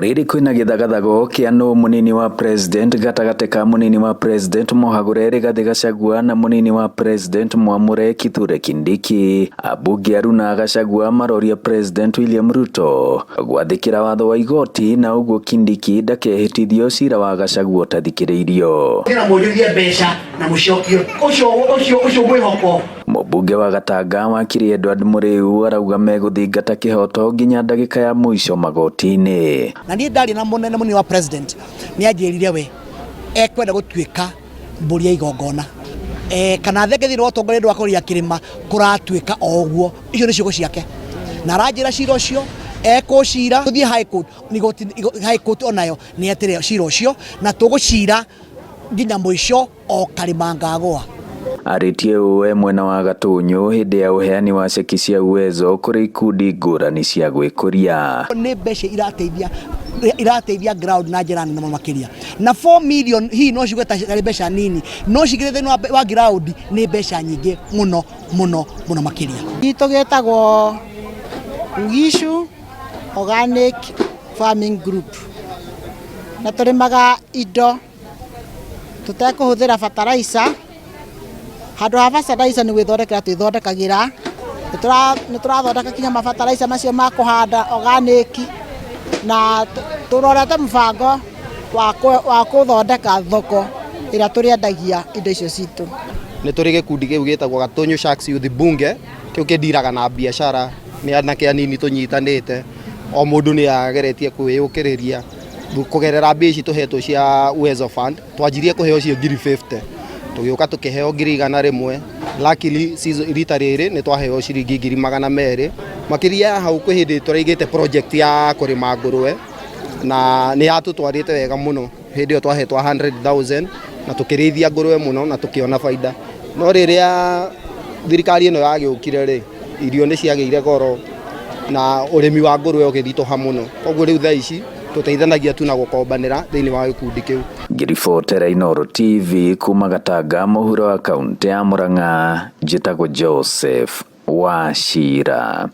O rĩrĩ kwĩna gĩthagathago kĩa nũ mũnini wa president gatagatĩ ka mũnini wa president Mũhagũre Rigathĩ Gachagua na mũnini wa president Mwamũre Kithure Kindiki. Ambunge Aruna Gachagua maroria President William Ruto gwathĩkĩra watho wa igoti na ũguo Kindiki ndakehĩtithio cira wa Gachagua ũtathikĩrĩirio. Nĩgetha mũnjũrie mbeca na mũcokie ũcio ũcio ũcio mwĩhoko. Mũmbunge wa Gatanga wakiri Edward Mũrĩu arauga megũthingata kĩhoto nginya ndagĩka ya mũico magoti-inĩ. Na niĩ ndaria na mũnene mũnini wa president nĩ anjĩrire we ekwenda gũtuĩka mbũri ya igongona e, kana thenge thĩinĩ wa ũtongoria wa kũria kĩrĩma kũratuĩka o ũguo. Icio nĩ ciugo ciake na aranjĩra cira ũcio ekũcira tũthiĩ high court, igoti high court onayo nĩ etĩre cira ũcio na tũgũcira nginya mũico o karĩma ngagũa. Arĩtie ũũ e mwena wa Gatũnyũ hĩndĩ ya ũheani wa ceki cia Uwezo kũrĩ ikundi ngũrani cia gwĩkũria. Nĩ mbeca irateithia irateithia ground na njĩra nene mũno makĩria na 4 million hihi no ciuge tarĩ mbeca nini no cingĩrĩ thĩinĩ wa, wa ground nĩ mbeca nyingĩ mũno mũno mũno makĩria. Gitũ gĩtagwo Ugishu Organic Farming Group na tũrĩmaga indo tũtekũhũthĩra fertilizer. Handũ ha fertilizer nĩ gwĩthondekera twĩthondekagĩra. Nĩ tũrathondeka nginya ma fertilizer macio ma kũhanda organic na tũrorete mũbango wa gũthondeka thoko ĩrĩa tũrĩendagia indo icio citũ. Nĩ tũrĩ gĩkundi kĩu gĩtagwo Gatũnyũ Sharks Youth Bunge, kĩu kĩndiraga na biacara, nĩ anake anini tũnyitanĩte, o mũndũ nĩ ageretie kwĩyũkĩrĩria kũgerera mbia ici tũhetwo cia Uwezo Fund. Twanjirie kũheo cio ngiri 50, tũgĩũka tũkĩheo 100,000. Luckily rita rĩrĩ nĩ twaheo ciringi 200,000. Makĩria ya hau kwĩ hĩndĩ tũraigĩte project ya kũrĩma ngũrwe na nĩ yatũtwarĩte wega mũno. Hĩndĩ ĩyo twahetwo 100,000 na tũkĩrĩithia ngũrwe mũno na tũkĩona baida. No rĩrĩa thirikari ĩno yagĩũkire rĩ, irio nĩ ciagĩire goro na ũrĩmi wa ngũrwe ũgĩritũha mũno. Koguo rĩu thaa ici tũteithanagia tu na gũkombanĩra thĩinĩ wa gĩkundi kĩu. Ngĩribotera Inooro TV kuma Gatanga mũhuro wa kaũntĩ ya Murang'a, njĩtagwo Joseph Wachira.